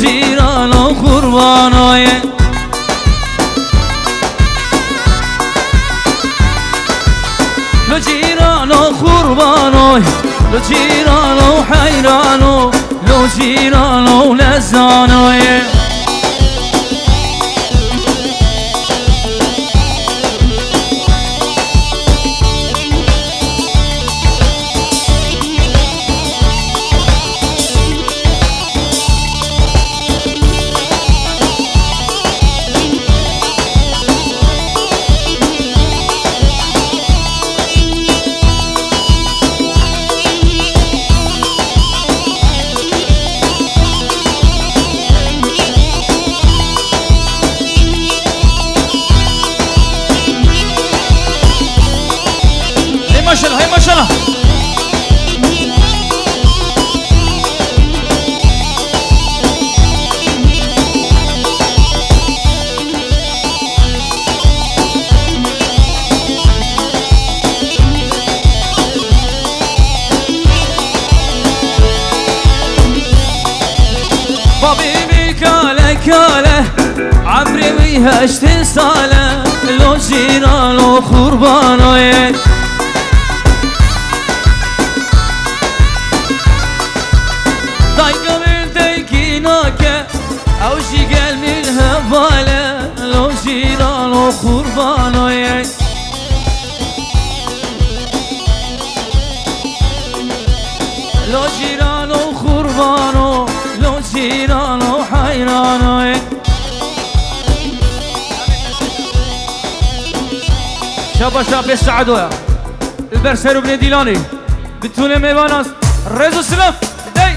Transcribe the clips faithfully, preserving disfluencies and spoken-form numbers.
Cîrano qurbanoyê. Lo cîrano qurbanoyê. Lo cîrano heyrano. Lo cîrano nezanoyê. Hey maşallah, hey maşallah. Babî min kale kale, emrê wî heştê sale, lo cîrano qurbanoyê. Dayka min deykî nake, ew jî gel min heval e, lo cîrano qurbanoyê. Lo cîrano qurbano, lo cîrano heyranoyê. Şabaş şabê Seedoya. Li ber ser û binê dîlanê. Bitûnê mêvanan rêz û silav. Dey.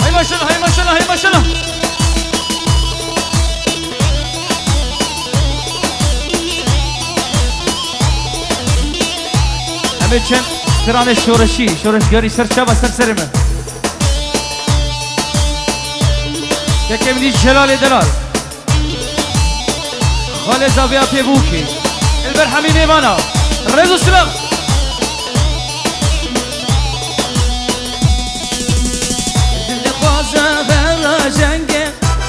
Hey maşallah, hey maşallah, hey maşallah. Em ê çend stranê şoreşî, şoreşgerî ser çava ser serê me. Yekê min dî Celalê Delal. Xalê Zaviya Pêbûkê. Li ber hemî mêvana. Rêz û silav. Dil dixwaze hera cengê,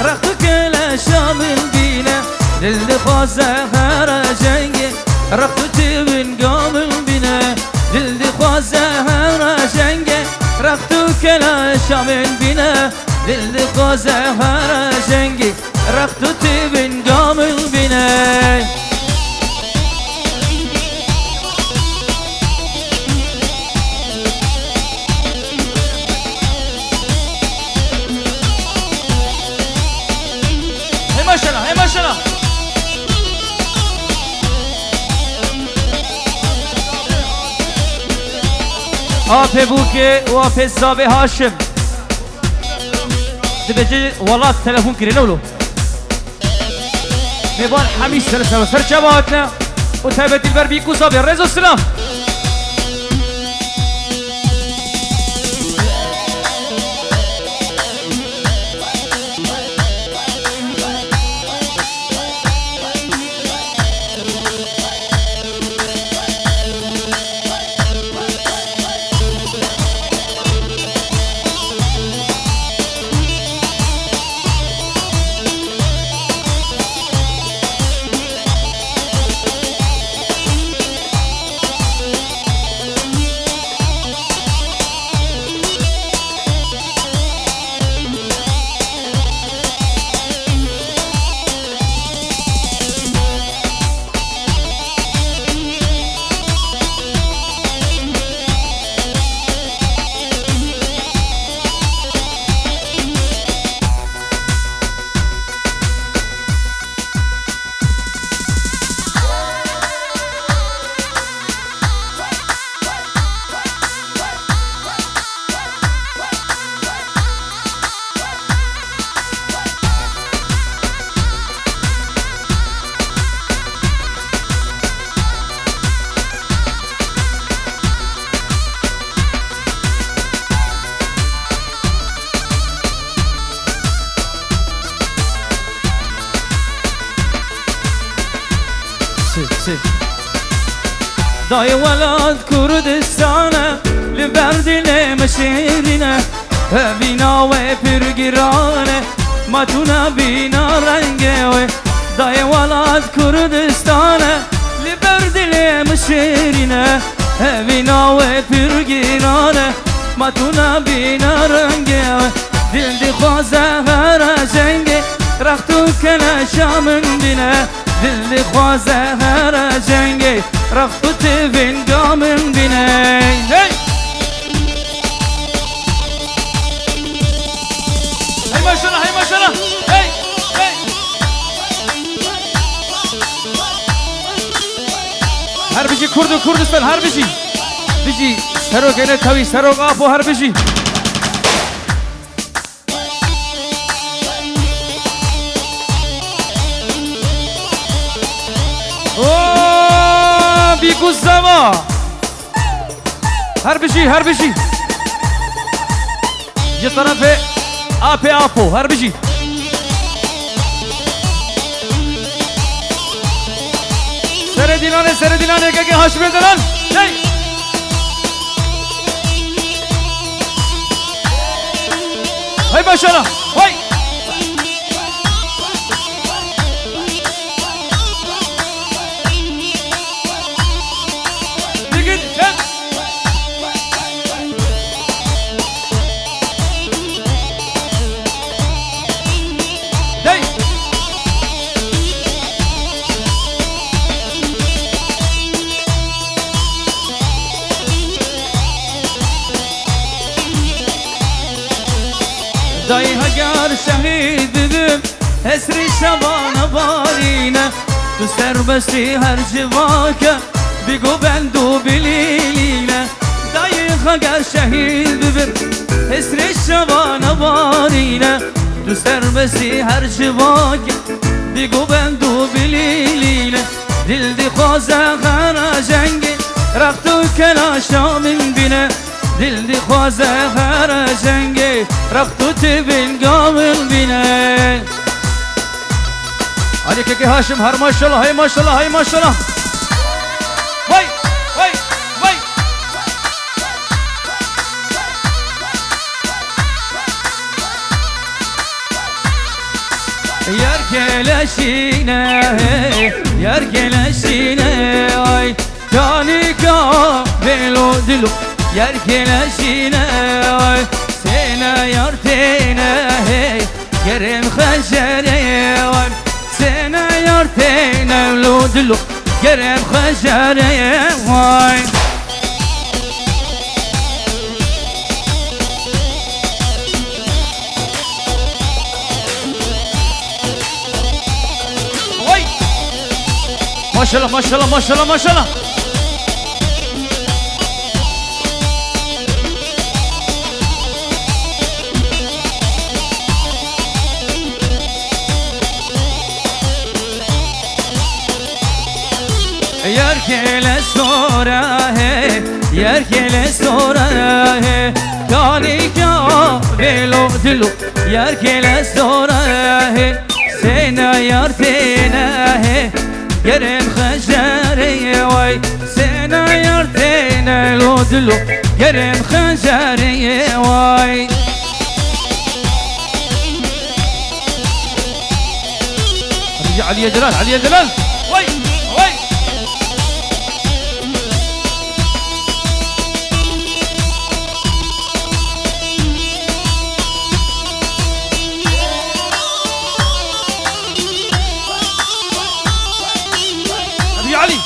rext û keleşa min bîne. Dil dixwaze hera cengê, rext û tivinga min bîne. Dil dixwaze hera cengê, rext û keleşa min bîne. Dil dixwaze hera cengê, rext û tivinga min bîne. Hey maşallah, hey maşallah. Apê Bûkê û apê Zavê Haşim. Dibêje welat telefon kirê lewlo. Mêvan hemî ser ser ser çava hatine û taybetî li ber bîk û zabê rêz û silam. Sê, sê. Dayê welat Kurdistan e, li ber dilê min şêrîn e. Hevîna wê pir giran e, ma tu nebîna rengê wê. Dayê welat Kurdistan e, li ber dilê min şêrîn e. Hevîna wê pir giran e, ma tu nebîna rengê wê. Dil dixwaze here cengê, rext û keleşa min bîne. Dil dixwaze here cengê, rext û tivinga min bîne. Hey! Hey maşallah, hey maşallah. Hey, hey. Her bijî Kurd û Kurdistan, her bijî. Bijî Serokê Netewî, Serok Apo, her bijî. Oh, bîkû zava. Her bijî, her bijî. Ji terefê Apê Apo, her bijî. Serê dîlanê, serê dîlanê, kekê Haşimê Delal. Hey! Hey maşallah. Hey! Digin, hey! Dey! Dayê heger şehîd bibim, hesrê şevana barîne. Tu serbestî her civake, bî govend û bilîlîne. Dayê heger şehîd bibim, hesrê şevana barîne. Tu serbestî her civake, bî govend û bilîlîne. Dil dixwaze here cengê, rext û kelaşa min bîne. Dil dixwaze here cengê, rext û tivinga min bîne. Alî kekê Haşim, her maşallah, hey maşallah, hey maşallah. Vay, vay, vay. Yar keleşîne, yar keleşîne, ay. Kanika vêlo dilo, yar keleşîne, ay. Sêne yar têne, hey, gerem xencere, ay. Sêne yar têne lo dilo, gerem xencere, ay. Vay! Maşallah, maşallah, maşallah, maşallah. Yar kele sora he, yar kele sora he. Kanika vêlo dilo, yar kele sora he. Sêna yar têne he, gerem xencere, vay. Sêna yar têne lo dilo, gerem xencere, vay. Aliyê Celal, Aliyê Celal. Vay, vay. Abi Ali.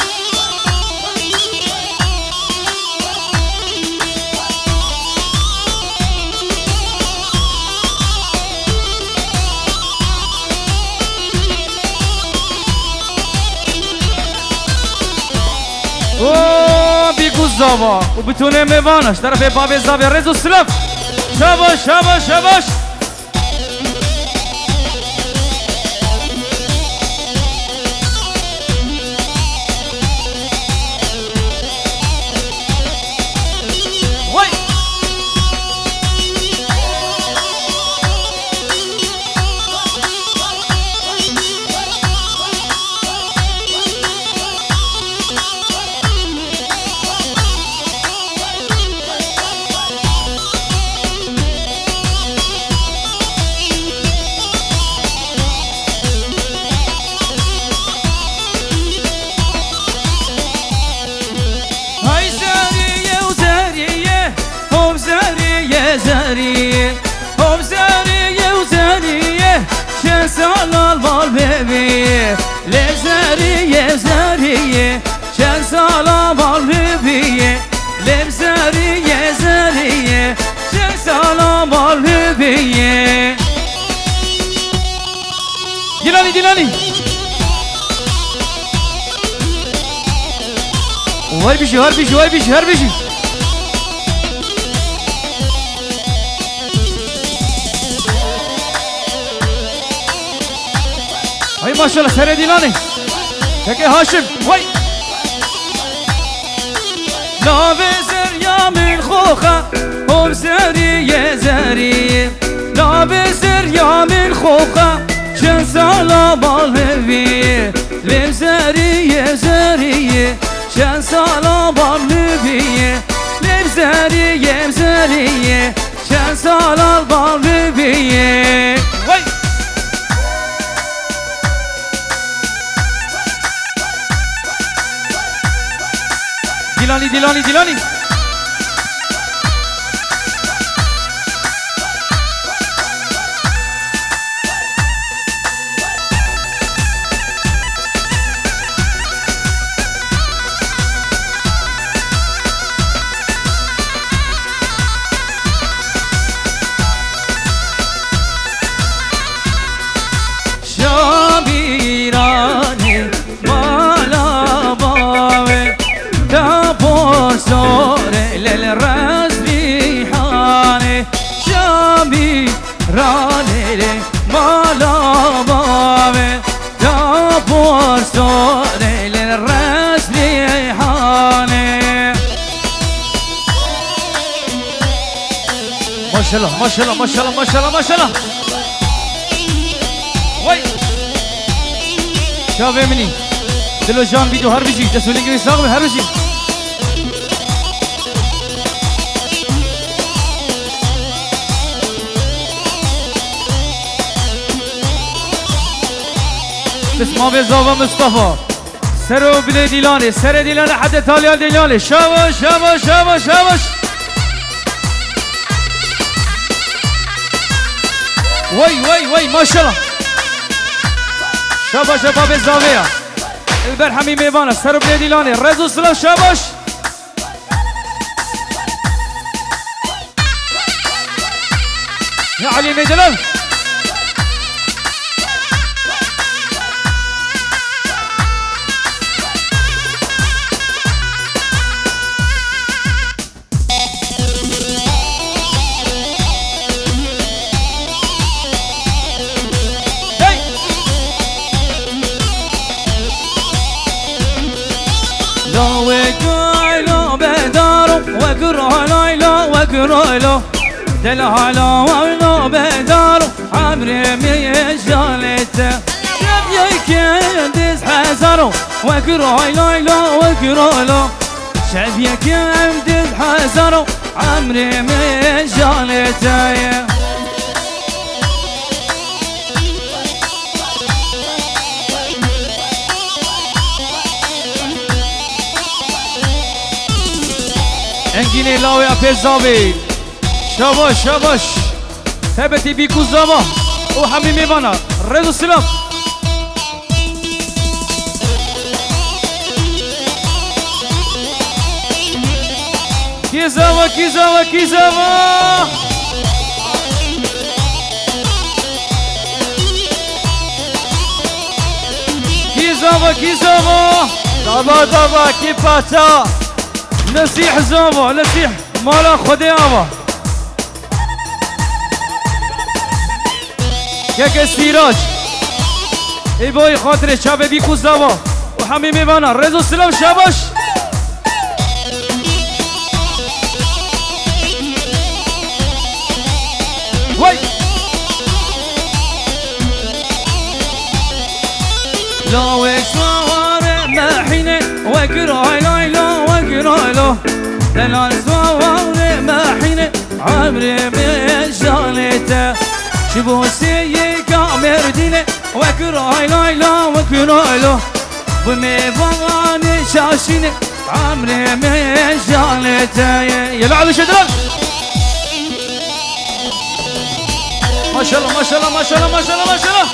O, bîkû zava û bitûnê mêvana ji terefê bavê zavê rêz û silav. Şabaş, şabaş, şabaş. Lê zeriyê, zeriyê, çend sala bal bibiyê. Lê zeriyê, zeriyê, çend sala bal bibiyê. Dîlanî, Dîlanî. Her bijî, her bijî, her bijî, her bijî. Hay maşallah, serê Dîlanê. Keke Haşim, vay. Navê zerya min xoxa, hom zeriyê zeriyê. Navê zerya min xoxa, çend sala bal heviyê. Lêm zeriyê zeriyê, çend sala bal heviyê. Lêm zeriyê zeriyê, çend sala bal bibiyê. Vay! Dîlanî, Dîlanî, Dîlanî. Şabîranê mala bavê, ta posorê lê li resmîhanê. Şabîranê lê mala bavê, ta posorê lê li resmîhanê. Maşallah, maşallah, maşallah, maşallah, maşallah. Vay. Çavê min î. Dilo can vîdeo her bijî. Dest û lingê wî sax be, her bijî. Pismavê zava Mustafa. Sero bilê Dîlanê, serê Dîlanê hede taliya Dîlanê. Şabaş, şabaş, şabaş, şabaş. Vay, vay, vay, maşallah. Şabaş e babê zavê ya. Li ber hemî mêvana, sero bilê Dîlanê. Rez û silav, şabaş. Ya Elî Mêdelal. Hey! La wek ayla bedaro, wek raylayla, wek rayla. Delala wayla bedaro, emrê min jalê te. Yek yek diz hezaro, wek raylayla, wek rayla. Şev yekem diz hezaro, emrê min jalê te ye. Engînê lawê apê zavê. Şabaş, şabaş. Tebetî bîkû zava û hemî mêvana. Rez û silam. Kî zava, kî zava, kî zava? Kî zava, kî zava? Zava, zava, kî paça? Nesîh zava, Nesîh. Mala Xwedê ava. Keke Sîrac. Ê boyê xatirê çavê bîkû zava. Û hemî mêvana. Rez û silav, şabaş. Wey. La wek saware mehîne, wek ray lay la, wek ray la. Delal saware mehîne, emrê min jalê te. Ji bo sêyê ka Mêrdîne, wek ray lay la, wek ray la. Bi mêvanê şaşîne, emrê min jalê te ye. Yela Elî Şedrak. Maşallah, maşallah, maşallah, maşallah, maşallah.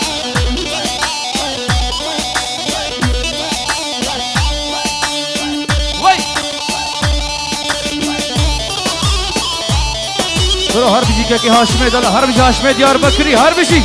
Her bijî kekê Haşimê Dala, her bijî Haşimê Diyarbekirî, her bijî.